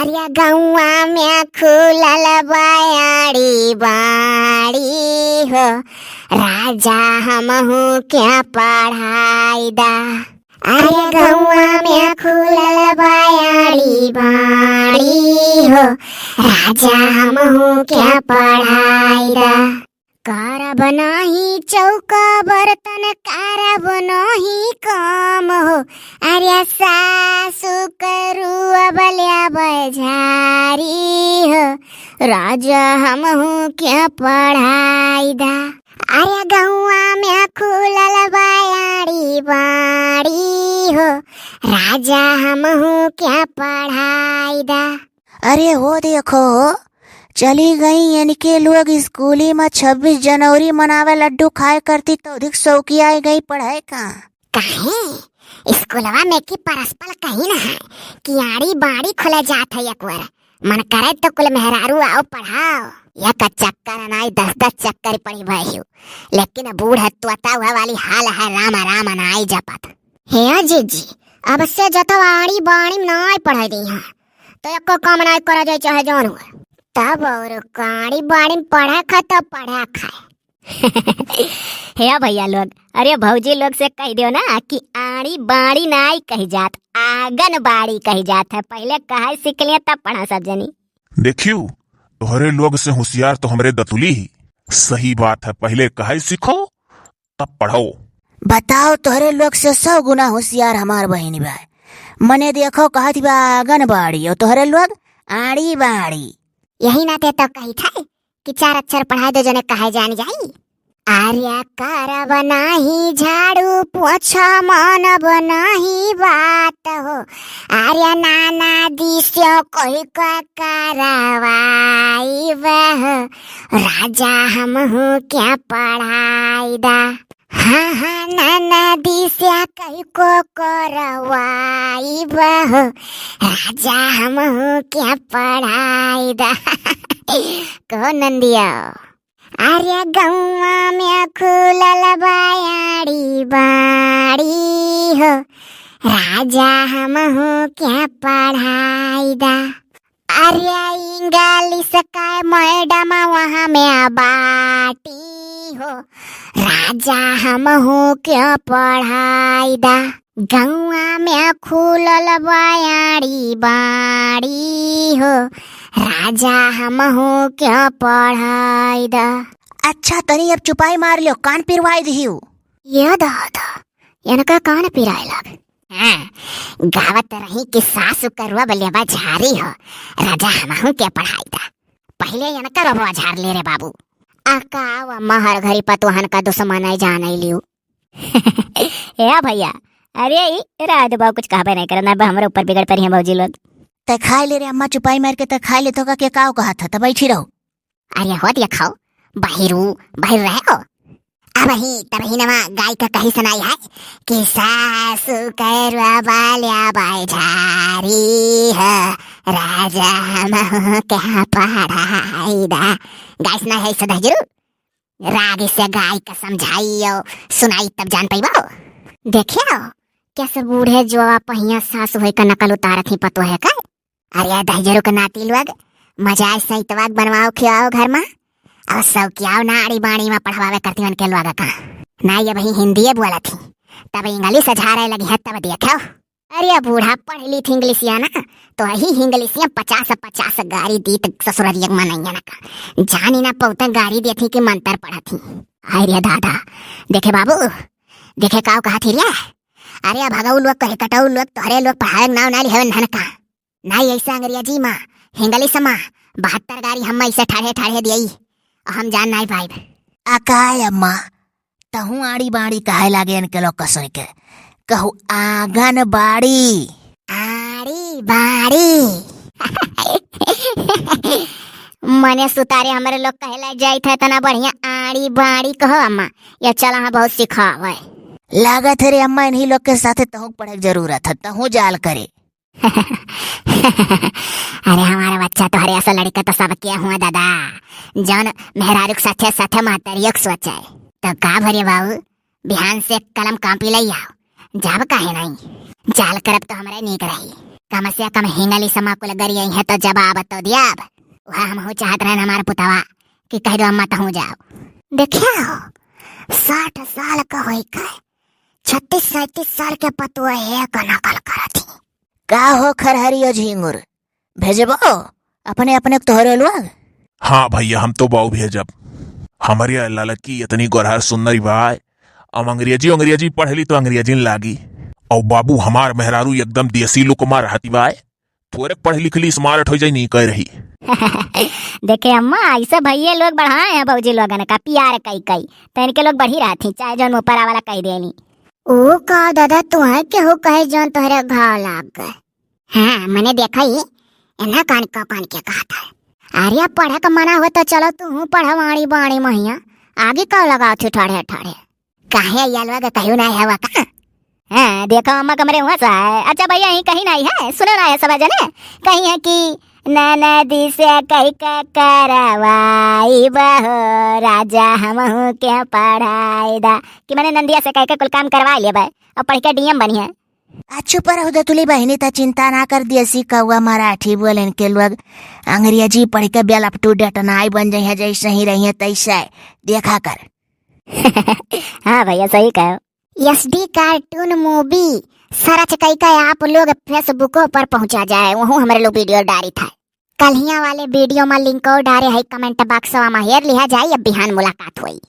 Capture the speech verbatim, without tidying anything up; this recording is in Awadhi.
अरे गौवा में खुलल बा आड़ी बाड़ी हो, राजा हमहू के पढ़ाई दा। अरे गौवा में खुलल बा आड़ी बाड़ी हो, राजा हमहू के पढ़ाई दा। करब नाही चौका बर्तन, करब नाही काम हो। अरे सासु करुआ बल्या बजारी हो, राजा हमहू के पढ़ाई दा। अरे गौवा में खुलल बा आड़ी बाड़ी हो, राजा हमहू के पढ़ाई दा। अरे हो देखो, चली गई इनके लोग स्कूली में छब्बीस जनवरी मनावे, लड्डू खाए करती तो अधिक शौकी आई गई पढ़ाई का। काहे? स्कूलवा में की परस्पर कही ना है कि आड़ी बाड़ी खुले जात है एक बार। मन करे तो कुल मेहरारू आओ पढ़ाओ। एक चक्कर अनाई दस दस चक्कर पढ़ी बहियो। लेकिन बूढ़ तोता हुआ वाली हाल है, राम राम अनाई जपत। हे जीजी, अब से जतवा आड़ी बाड़ी में नाई पढ़ाई दी है, तो एको काम नाई करा जाए चाहे जौन हुआ। तब और आड़ी बाड़ी में पढ़े खा तो पढ़े खाए। हे भैया लोग, अरे भौजी लोग से कह दियो ना कि आड़ी बाड़ी नाई कही जात, आंगन बाड़ी कही जात है। पहले कहे सीख लिया तब पढ़ा सब जनी। देखियो, तोहरे लोग से होशियार तो हमरे दतुली ही। सही बात है, पहले कहे सीखो तब पढ़ो। बताओ, तोहरे लोग से सौ गुना होशियार हमार बहिनी बा। मने देखो, कहत बा आंगन बाड़ी, और तोहरे लोग आड़ी बाड़ी। यही नाते तो कही था कि चार अक्षर पढ़ाई दो जने कहे जान जाई। आर्या करब नाही झाड़ू पोछा, मानब नाही बात हो। आर्या नाना दिस्यो कहि क करवाई बह, राजा हमहू के पढ़ाई दा। हाँ, हाँ, नाना दिस्या कहि को करवाई बह, राजा हमहू के पढ़ाई दा। कहो नंदिया। अरे गौवा में खुलल बा आड़ी बाड़ी हो, राजा हमहू के पढ़ाई दा। अरे इंग्लिश का मैडम वहाँ में बाटी हो, राजा हमहू के पढ़ाई दा। गौवा में खुलल बा आड़ी बाड़ी हो, राजा हमहू के पढ़ाई दा। अच्छा, तनी अब चुपाई मार लियो, कान पिरवाई दिहियो। ये दादा, इनका कान पिराए लग। हाँ, गावत रही कि सासु करुआ बलियाबा झारी हो, राजा हमहू के पढ़ाई दा। पहले इनका रबवा झार ले रे बाबू। आ का अम्मा हर घरी पतोहन का दुश्मन है जान लियो। ए भैया, अरे ई रात बा कुछ कहबे नहीं करना, अब हमरे ऊपर बिगड़ पड़ी हैं भौजी लोग। ते खाए ले रे अम्मा, चुपाई मार के ते खाए ले, तो का के काव कहा था, त बैठी रहो। अरे हो दिया खाओ, बहिरू, बहिरू रहे हो। अब ही तब ही नवा गाय का कही सुनाई है कि सासु करवा बाल्या बाई झारी है, राजा हम के पढ़ाई दा। गाय सुना है सदा जरू। राग से गाय का समझाई और सुनाई तब जान पाइबो। देखियो, कैसे बूढ़े जोवा पहिया सास होए का नकल उतारत ही पतो है का? अरे दहिजरू के नाती लोग, मजा आए सैतवा के बनवाओ खियाओ घर में। और सब कियाओ ना आड़ी बाड़ी में पढ़वावे करती उनके लोग का। ना ये वही हिंदी बोलत ही, तब इंग्लिश झारे लगी है तब देखो। अरे बूढ़ा पढ़ ली थी इंग्लिशिया ना, तो यही इंग्लिशिया पचास पचास गारी दी त ससुररिया के मनैया ना का। जानी ना पौते गारी देती कि मंत्र पढ़त ही। हाय रे दादा, देखे बाबू, देखे काव कहा थी रे। अरे भगऊ लोग कहे कटऊ लोग तोहरे लोग पढ़ावे के नाव ना लिहवे नहन का। नाई ऐसे अंग्रेजी मा, हिंगलिश मा, बहत्तर गारी हम ऐसे ठाढ़े ठाढ़े दियई, हम जान नाई पाइब। अकाय अम्मा, तहूँ आड़ी बाड़ी कहे लागे इनके लोग कसर के, कहू आंगन बाड़ी। आड़ी बाड़ी। मने सुतारे हमरे लोग कहे लाग जाइत है, इतना बढ़िया आड़ी बाड़ी कहो अम्मा, ये चला हाँ बहुत सिखावे। लागत है रे अम्मा, इन्हीं लोग के साथे तहूँ पढ़े के जरूरत है, तहूँ जाल करे। अरे हमारे बच्चा, तोहरे ऐसा लड़का तो सबके हुआ दादा, जौन मेहरारू के साथे साथे महतरियो के सोचे। तो का भरे बाबू, बिहान से कलम कापी ले आओ, जाब काहे नहीं? जाल करब तो हमरे नीक रही। कम से कम हिंगली समा कुल गरियइहें तो जवाब तो दियाब। वह हमहू चाहत रहन हमार पुतवा कि कह दो अम्मा तहूँ जाओ। देखे हो, साठ साल का होई के छत्तीस सैंतीस साल के पतुआ एक नकल करत ही। का हो खरहरिया झिंगुर, भेजबो अपने अपने तोहरे लोग? हाँ भइया, हम तो बाऊ भेजब। हमरे ललकी इतनी गोरहर सुंदरी बाय, अब अंग्रेजी अंग्रेजी पढ़ली तो अंग्रेजी लागी। और बाबू हमार मेहरारू एकदम देसी लुक मा रहती बाय, थोड़े पढ़ लिख ली, स्मार्ट हो जाई, नहीं कह रही। देखे अम्मा, ऐसे भइये लोग बढ़ाए हैं भौजी लोगन का प्यार कई कई, तो इनके लोग बढ़ी रहती, चाहे जौन ऊपर वाला कह देनी। ओ का दादा, तू है केहू कहे जौन तोहरे घाव लाग गए? हाँ, मने देखा ही, इन्हें कान का कान के कहा था। अरे, पढ़े का मना हो तो चलो तू हूँ पढ़ वाणी बाणी महिया, आगे का लगाओ थी ठाढ़े ठाढ़े। काहे या लोग कहियो नहीं हवा का? हाँ, देखो अम्मा कमरे हुआ सा है। अच्छा भइया, यहीं कहीं नहीं है, सुनो ना है सब जने, कहीं है कि ननदी से कही के करवाई बहो राजा, हमहू के पढ़ाई दा, कि मने नंदिया से कह के कुल काम करवा लेबे और पढ़ के डीएम बनी है। आ चुप रहो दतुली बहिनी, त चिंता ना कर, देसी कौआ मराठी बोलेन के लोग अंग्रेजी पढ़ के well up to date नाई बन जाइए, जैसे ही रहिए तैसे। देखा कर। हाँ भइया, सही कहो। एसडी कार्टून मूवी सर्च कई के आप लोग फेसबुको पर पहुंचा जाए, वहू हमरे लोग वीडियो डारी था। कल्हिया वाले वीडियो में लिंको डारे है कमेंट बॉक्स में, हेर लिहा जाई, अब बिहान मुलाकात होई।